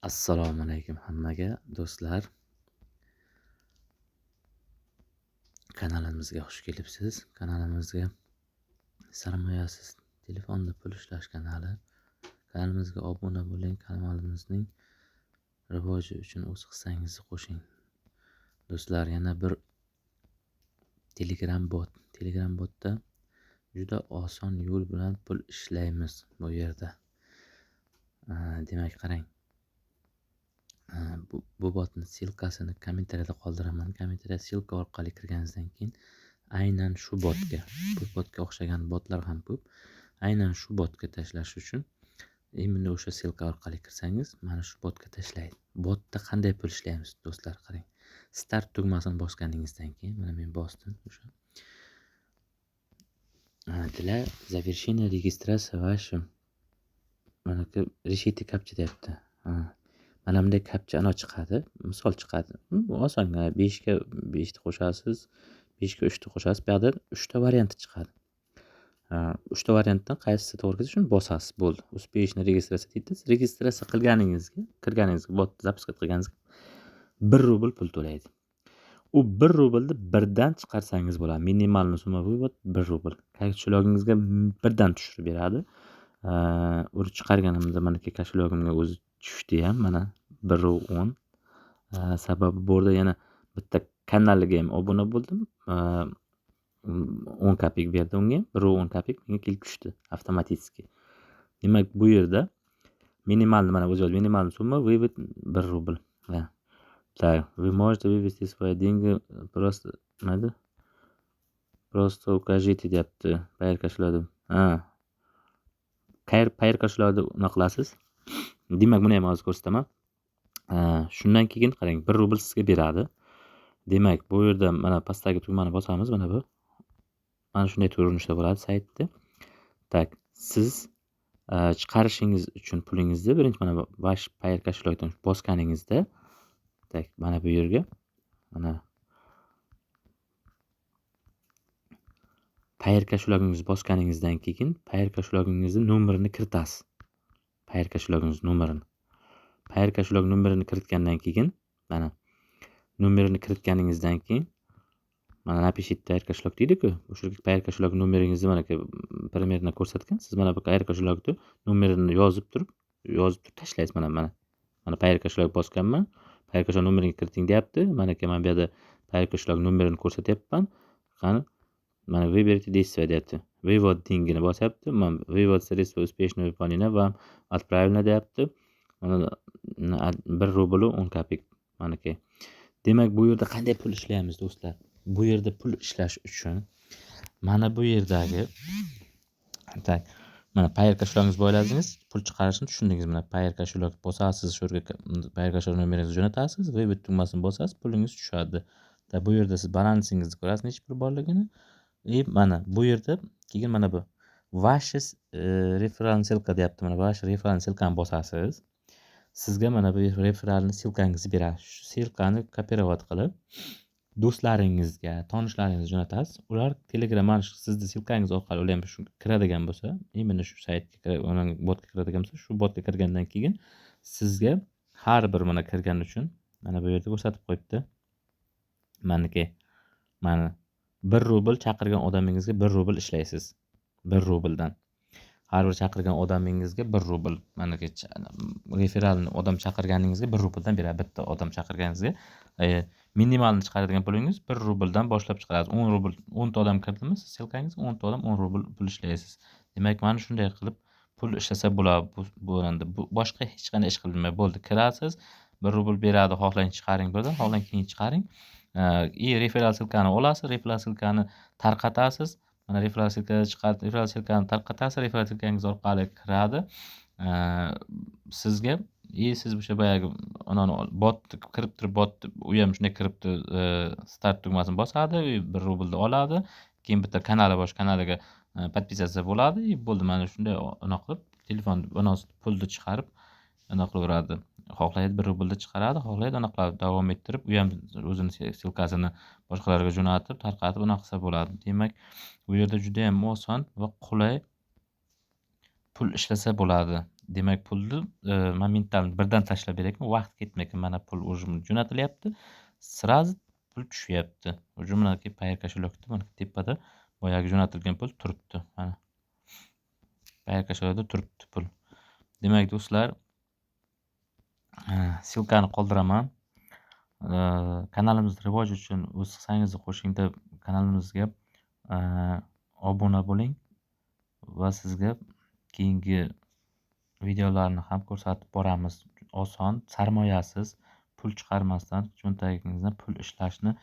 Assalomu alaykum hammaga do'stlar. Kanalimizga xush kelibsiz. Kanalimizga sarmoyasiz telefonda pul ishlash kanali. Kanalimizga obuna bo'ling, kanalimizning rivoji uchun o'z hissangizni qo'shing. Do'stlar, yana bir Telegram bot. Telegram botda juda oson yo'l bilan pul ishlaymiz bu yerda. Demak, qarang. Bu botni ссылкасini kommentariyada qoldiraman. Kommentariyada ссылка orqali kirganingizdan keyin aynan shu botga, bu botga o'xshagan botlar ham ko'p. Aynan shu botga tashlash uchun именно o'sha ссылка orqali kirsangiz, mana shu botga tashlaydi. Botda qanday pul ishlaymiz do'stlar, qarang. Start tugmasini bosganingizdan keyin, mana men bosdim o'sha. Для завершения регистрации вашим mana решите капча deyapti. Mana bunday капча ana chiqadi, misol chiqadi. Bu osongina 5 ga 5 ni qo'shasiz, 5 ga 3 ni qo'shasiz. Bu yoqda 3 ta varianti chiqadi. 3 ta variantdan qaysisi to'g'ri kelsa, shuni bosasiz, bo'ldi. Успешно registratsiya deydi. Registratsiya qilganingizga, kirganingizga, bot запускать qilganingizga 1 rubl pul to'laydi. U 1 rublni birdan chiqarsangiz bo'ladi. Минимальный сумма вывод 1 rubl. Кошелёк ingizga birdan tushirib beradi. Uni chiqarganimda manaki кошелёк imga o'zi tushdi ham, mana 1.10. Sababi bu yerda yana bitta kanaliga ham obuna bo'ldim. 10 kopek berdi unga, 1.10 kopek menga kelib tushdi avtomatически. Demak, bu yerda минимальный mana o'zi yozdi, минимальный сумма вывод 1 rubl. Так, вы можете вывести свои деньги просто nima edi? Просто укажите deyapti. Payeer кошелёк. Ha. Payeer кошелёк ni unaqa qilasiz. Demak, buni ham hozir ko'rsataman. Shundan keyin qarang, 1 rubl sizga beradi. Demak, bu yerda mana pastdagi tugmani bosamiz, mana bu. Mana shunday ko'rinishda bo'ladi saytda. Так, siz chiqarishingiz uchun pulingizni birinchi mana bu ваш Payeer кошелёк dan bosganingizda, так, mana bu yerga mana Payeer кошелёк ingizni bosganingizdan keyin Payeer кошелёк ingizni nomerini kiritasiz. Payeer кошелёк ingiz nomerini. Payeer кошелёк nomerini kiritgandan keyin, mana nomerini kiritganingizdan keyin mana напишите Payeer кошелёк deydi-ku. O'sha Payeer кошелёк nomeringizni mana примерно ko'rsatgan. Siz mana bu Payeer кошелёк ni nomerini yozib turib, tashlaysiz mana mana. Mana Payeer кошелёк bosganman. Payeer кошелёк nomerini kiriting deyapti. Manaki mana bu yerda Payeer кошелёк nomerini ko'rsatyapman. Qani mana выберите действие deyapti. Вывод деньги ni bosyapti. Mana вывод средства успешно выполнено, вам отправлено deyapti. Mana 1 rubl 10 kopek manaki. Demak, bu yerda qanday pul ishlaymiz do'stlar? Bu yerda pul ishlash uchun mana bu yerdagi так, mana Payeer кошелёк ingizni boyladingiz, pul chiqarishni tushundingiz. Mana Payeer кошелёк bosasiz, shu yerga Payeer кошелёк nomeringizni jo'natasiz, вывод tugmasini bosasiz, pulingiz tushadi. Bu yerda siz balansingizni ko'rasiz, necha pul borligini. И mana bu yerda keyin mana bu ваши реферальный ссылка deyapti. Mana ваш реферальный ссылка ni bosasiz. Sizga mana bu реферальный ссылка ngizni beradi. Shu ссылка ni копировать qilib do'stlaringizga, tanishlaringizga jo'natasiz. Ular Telegram mana shu sizni ссылка ngiz orqali ular ham shu kiradigan bo'lsa, именно shu saytga, botga kiradigan bo'lsa, shu botga kirgandan keyin sizga har bir mana kirgani uchun mana bu yerda ko'rsatib qo'yibdi. Maniki mana 1 rubl chaqirgan odamingizga 1 rubl ishlaysiz. 1 rubldan. Har bir chaqirgan odamingizga 1 rubl. Manaki реферальный odam chaqirganingizga 1 rubldan beradi. Bitta odam chaqirganingizga minimalni chiqaradigan pulingiz 1 rubldan boshlab chiqarasiz. 10 rubl 10 ta odam kirdimi siz ссылка ngizga 10 ta odam 10 rubl pul ishlaysiz. Demak, mana shunday qilib pul ishlasa bo'ladi. Bu endi bu boshqa hech qanday ish qilinmaydi. Bo'ldi, kirasiz, 1 rubl beradi, xohlang chiqaring birdan, xohlang keyin chiqaring. И реферал ссылка ni olasiz, реферал ссылка ni tarqatasiz. Mana реферал ссылка chiqadi, реферал ссылка ni tarqatasiz, реферал ссылка ngiz orqali kiradi. Sizga и siz o'sha boyagi anani bot kirib turib bot u ham shunday kirib turib start tugmasini bosadi, 1 rublni oladi. Keyin bitta kanali boshqa kanaliga подписаться bo'ladi. И bo'ldi, mana shunday anaqa qilib telefon pulni chiqarib anaqa qilaveradi. Xohlaydi 1 rublni chiqaradi, xohlaydi anaqa qiladi, davom ettirib, u ham o'zini ссылка sini boshqalarga jo'natib, tarqatib anaqa qilsa bo'ladi. Demak, bu yerda juda ham oson va qulay pul ishlasa bo'ladi. Demak, pulni momental birdan tashlab berayotgan, vaqt ketmaykan. Mana pul уже jo'natilyapti. Сразу pul tushyapti. Уже manaki Payeer кошелёк da mana tepada boyagi jo'natilgan pul turibdi. Mana. Payeer кошелёк da turibdi pul. Demak, do'stlar, ссылка ni qoldiraman. Kanalimiz rivoji uchun o'z hissangizni qo'shing deb kanalimizga obuna bo'ling va sizga keyingi videolarni ham ko'rsatib boramiz. Oson, sarmoyasiz, pul chiqarmasdan cho'ntagingizdan pul ishlashni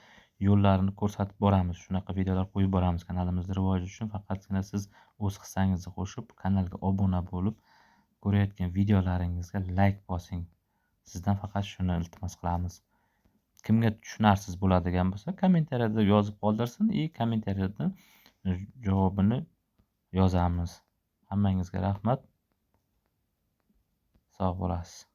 yo'llarini ko'rsatib boramiz. Shunaqa videolar qo'yib boramiz kanalimizni rivoji uchun. Faqatgina siz o'z hissangizni qo'shib, kanalga obuna bo'lib, ko'rayotgan videolaringizga layk bosing. Sizdan faqat shuni iltimos qilamiz. Kimga tushunarsiz bo'ladigan bo'lsa, kommentariyada yozib qoldirsin и kommentariyada javobini yozamiz. Hammangizga rahmat. Sog' bo'lasiz.